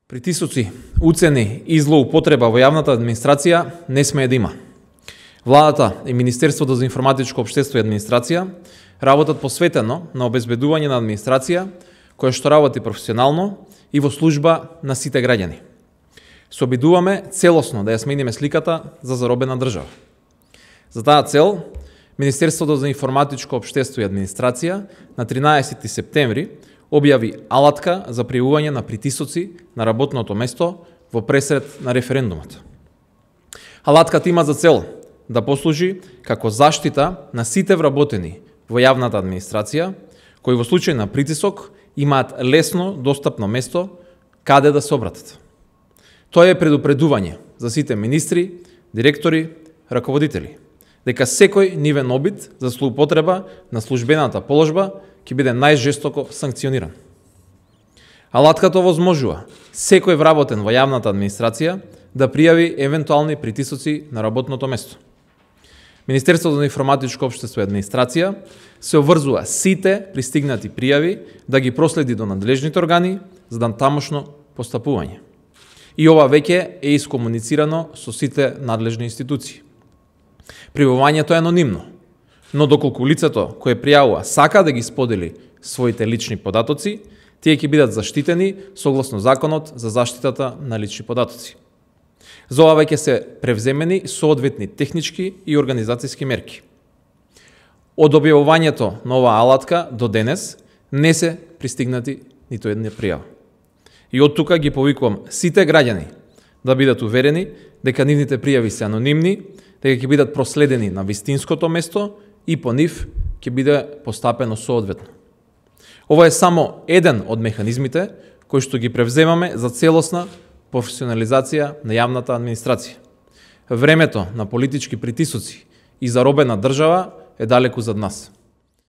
Притисоци, уцени и злоупотреба во јавната администрација не смее да има. Владата и Министерството за информатичко општество и администрација работат посветено на обезбедување на администрација која што работи професионално и во служба на сите граѓани. Се обидуваме целосно да ја смениме сликата за заробена држава. За таа цел, Министерството за информатичко општество и администрација на 13 септември објави алатка за пријавување на притисоци на работното место во пресред на референдумот. Алатката има за цел да послужи како заштита на сите вработени во јавната администрација, кои во случај на притисок имаат лесно достапно место каде да се обратат. Тоа е предупредување за сите министри, директори, раководители, дека секој нивен обид за злоупотреба на службената положба ќе биде најжестоко санкциониран. Алатката овозможува секој вработен во јавната администрација да пријави евентуални притисоци на работното место. Министерството за информатичко општество и администрација се обврзува сите пристигнати пријави да ги проследи до надлежните органи за тамошно постапување. И ова веќе е искомуницирано со сите надлежни институции. Пријавувањето е анонимно, но доколку лицето кое пријавува сака да ги сподели своите лични податоци, тие ќе бидат заштитени согласно Законот за заштитата на лични податоци. За ова веќе се превземени соодветни технички и организацијски мерки. Од објавувањето на оваа алатка до денес не се пристигнати ниту една пријава. И од тука ги повикувам сите граѓани да бидат уверени дека нивните пријави се анонимни, дека ќе бидат проследени на вистинското место и по нив ќе биде постапено соодветно. Ова е само еден од механизмите кои што ги превземаме за целосна професионализација на јавната администрација. Времето на политички притисоци и заробена држава е далеку зад нас.